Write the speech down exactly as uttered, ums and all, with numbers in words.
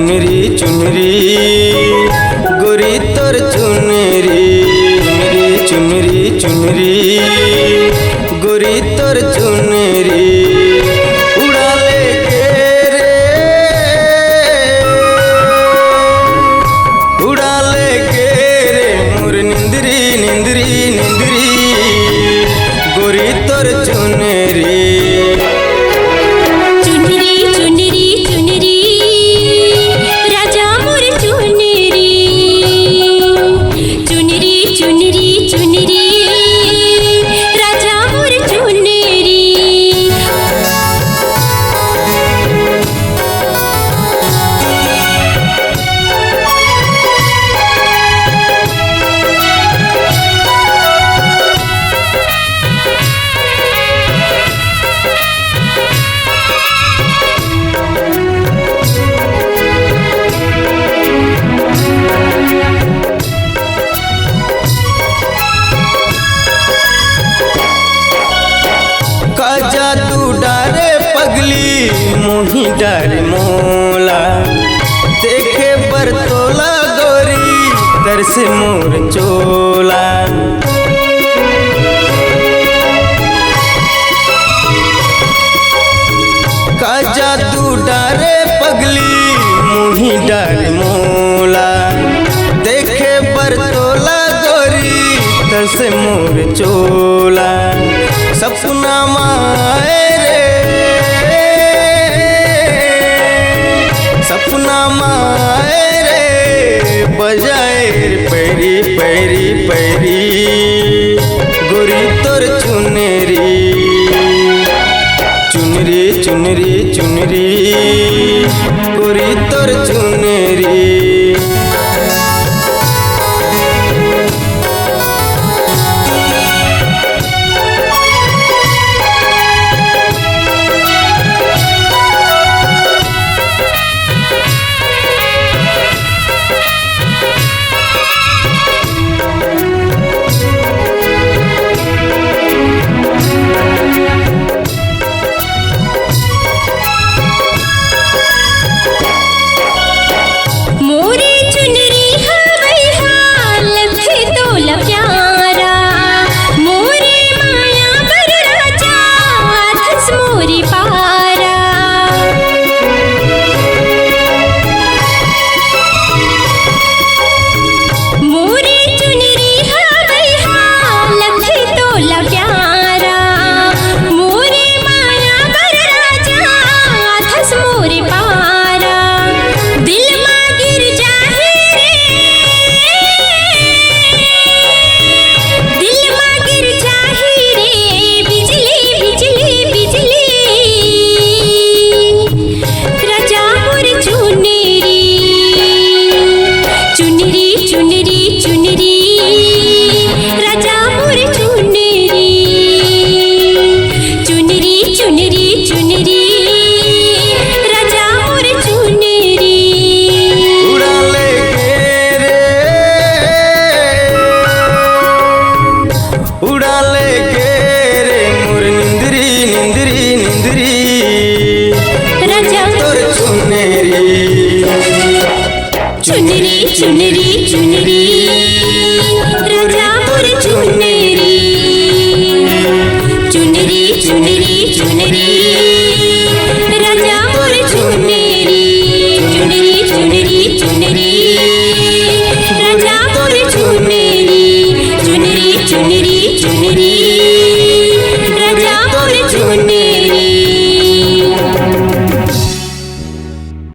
चुनरी चुनरी गोरी तोर चुनरी, चुनरी चुनरी चुनरी गोरी तोर चुनरी। उड़ा ले गे रे, उड़ा ले गे रे मोर निंदरी, निंदरी निंदरी गोरी तोर चुनरी। चुनरी चुनरी चुनरी राजा मोर चुनरी। चुनरी चुनरी चुनरी राजा मोर चुनरी। का जादू डारे पगली मोही डारे मोला, देखे बर तोला गोरी तरसे मोर चोला। का जादू डारे पगली मोही डारे मोला, देखे बर तोला गोरी तरसे मोर चोला। सपना माए रे, सपना माए रे, बजाए रे पैरी पैरी पैरी गोरी तोर चुनरी। चुनरी चुनरी चुनरी गोरी तोर चुनरी। मोरे चुनरी हवई हा लगथे तोला प्यारा, मोरे माया बर राजा आथस मोरी पारा। मोरे चुनरी हवई हा लगथे तोला प्यारा, मोरे माया बर राजा आथस मोरे पारा। दिल मा गिर जाही रे, दिल मा गिर जाही रे, बिजली बिजली बिजली। राजा मोर चुनरी, चुनरी चुनरी चुनरी, राजा मोर चुनरी। चुनरी चुनरी चुनरी, राजा मोर चुनरी। उड़ा ले गे रे, उड़ा ले गे रे मोर निंदरी, निंदरी निंदरी, राजा तोर चुनरी। चुनरी चुनरी चुनरी, राजा मोर चुनरी। चुनरी चुनरी चुनरी,